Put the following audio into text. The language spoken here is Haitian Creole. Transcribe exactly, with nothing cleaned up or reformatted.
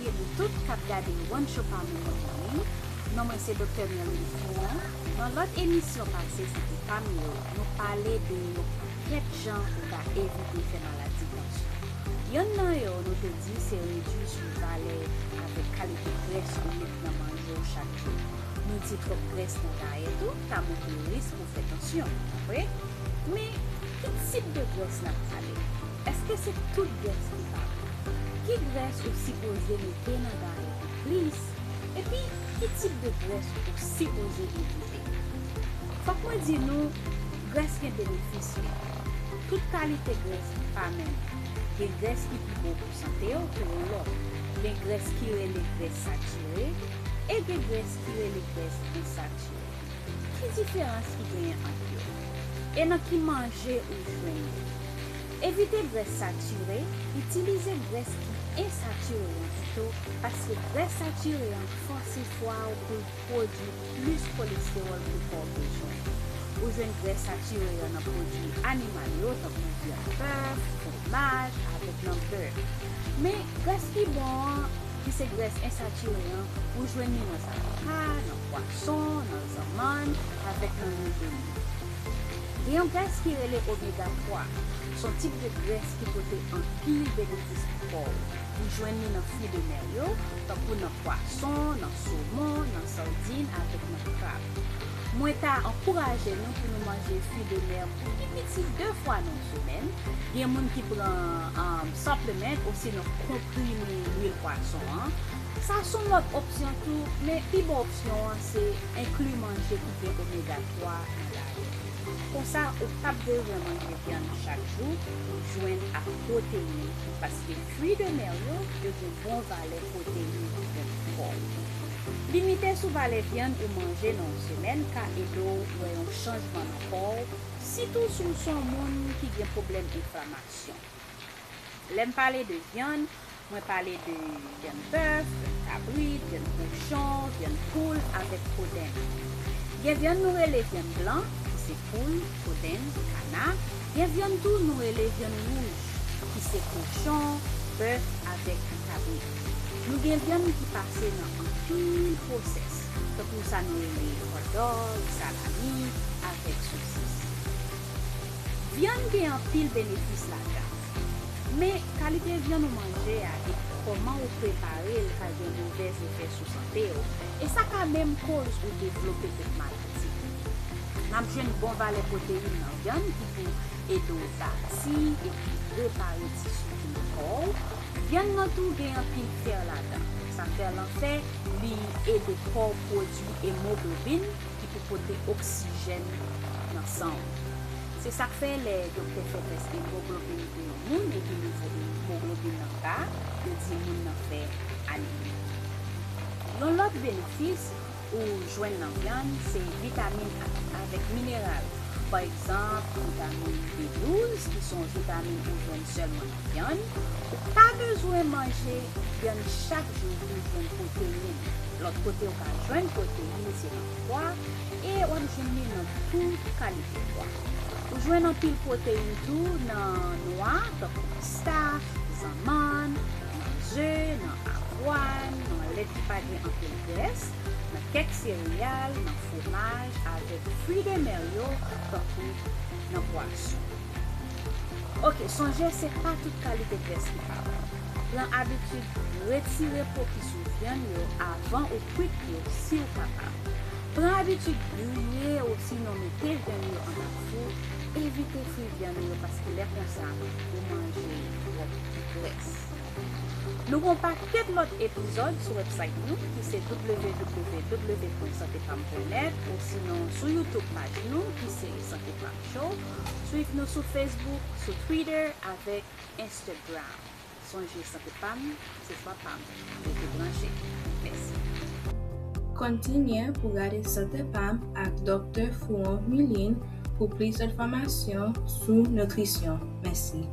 Salye nou tout k ap gade One Show pa Mwen Konn Li. Non mwen se Doktè Merline Fouan. Nan lòt emisyon pase, se te pa m yo, nou pale de yon pakèt jan ou ka evite fè maladi tansyon. Yonn nan yo, nou te di se redui sou valè avèk kalite grès ou met nan manje w chak jou. Nou di twòp grès nan dayèt ou ka monte risk pou fè tansyon, pa vre? Men, ki tip de grès n ap pale? Èske se tout grès ki pa bon? Ki grès ou sipoze mete nan dayèt ou plis? Epi, ki tip de grès ou sipoze evite? Fòk mwen di nou, grès gen benefis li. Tout kalite grès pa menm. Gen grès ki pi bon pou sante w ke yon lòt. Gen grès ki rele grès satire, e gen grès ki rele grès ensatire. Ki diferans ki genyen ant yo? E nan ki manje ou jwenn yo? Evite grès satire, itilize grès ki ensatire an pito, paske grès satire an fòse fwa w pou l pwodui plis kolestewòl ke kò w bezwen. Ou jwenn grès satire an nan pwodui animal yo, tankou vyann bèf, fwomaj, avèk nan bè. Men, grès ki bon an, ki se grès ensatire an, ou jwenn li nan zavoka, nan pwason, nan zanmann, avèk nan lwil doliv. Gen yon grès ki rele omega twa. Se yon tip de grès ki pote anpil benefis pou kò w. Ou jwenn li nan fwi de mè yo, tankou nan pwason, nan somon, nan sardin, avèk nan krab. Mwen ta ankouraje nou pou nou manje fwi de mè pou pi piti de fwa nan yon semèn. Gen moun ki pran, um, supplement, osinon konprime lwil pwason an. Sa se yon lòt opsyon tou, men pi bon opsyon an se enkli manje ki gen omega twa nan dayèt ou. Konsa, ou p ap bezwen manje vyann chak jou pou jwenn ak pwoteyin, paske fwi de mè yo, yo gen bon valè pwoteyin pou kò w. Limite sou valè vyann ou manje nan yon semèn ka ede w wè yon chanjman nan kò w, sitou si w se yon moun ki gen pwoblèm enflamasyon. Lè m pale de vyann, mwen pale de vyann bèf, vyann kabrit, vyann kochon, vyann poul avèk kodenn. Gen vyann nou rele vyann blan, ki se poul, kodenn, kana. Gen vyann tou nou rele vyann wouj, ki se kochon, bèf avèk kabrit. Nou gen vyann ki pase nan anpil pwosès, tankou sa nou rele hot dog, salami, avèk sosis. Vyann gen anpil benefis ladan. Men, kalite vyann ou manje a e kòman ou prepare l ka gen movèz efè sou sante w, e sa ka menm koz ou devlope kèk maladi. N ap jwenn bon valè pwoteyin nan vyann ki pou ede w bati epi repare tisi ki nan kò w. Vyann nan tou gen anpil fè ladan. Sa fè lan fè, li ede kò w pwodui emoglobin ki pou pote oksijèn nan san w. Se sa k fè lè doktè fè tès emoglobin pou yon moun epi nivo emoglobin nan ba, yo di moun nan fè anemi. Yon lòt benefis ou jwenn nan vyann se vitamin ak, avèk mineral. Pa egzanp, vitamin B douz, ki se yon vitamin ou jwenn sèlman nan vyann. Ou pa bezwen manje vyann chak jou pou w jwenn pwoteyin. Lòt kote ou ka jwenn pwoteyin se nan pwa, e w ap jwenn li nan tout kalite pwa. Ou jwenn anpil pwoteyin tou nan nwa, tankou pistach, zanmann, nan ze, nan avwàn, nan lèt ki pa gen anpil grès, nan kèk sereyal, nan fwomaj, avèk fwi de mè yo, tankou nan pwason. Oke, sonje, se pa tout kalite grès ki pa bon. Pran abitid retire po ki sou vyann yo avan ou kwit yo, si w kapab. Pran abitid griye osinon mete vyann yo anba fou. Evite fri vyann yo, paske lè konsa, ou manje twòp grès. Nou gen yon pakèt lòt epizòd sou website nou, ki se w w w pwen sante pam pwen nèt, osinon sou YouTube paj nou, ki se Sante Pam Show. Swiv nou sou Facebook, sou Twitter avèk Instagram. Sonje, sante pam se chwa pam. Rete branche. Mèsi. Kontinye pou gade Sante Pam ak Doktè Fouan Milin pou plis enfòmasyon sou nitrisyon. Mèsi.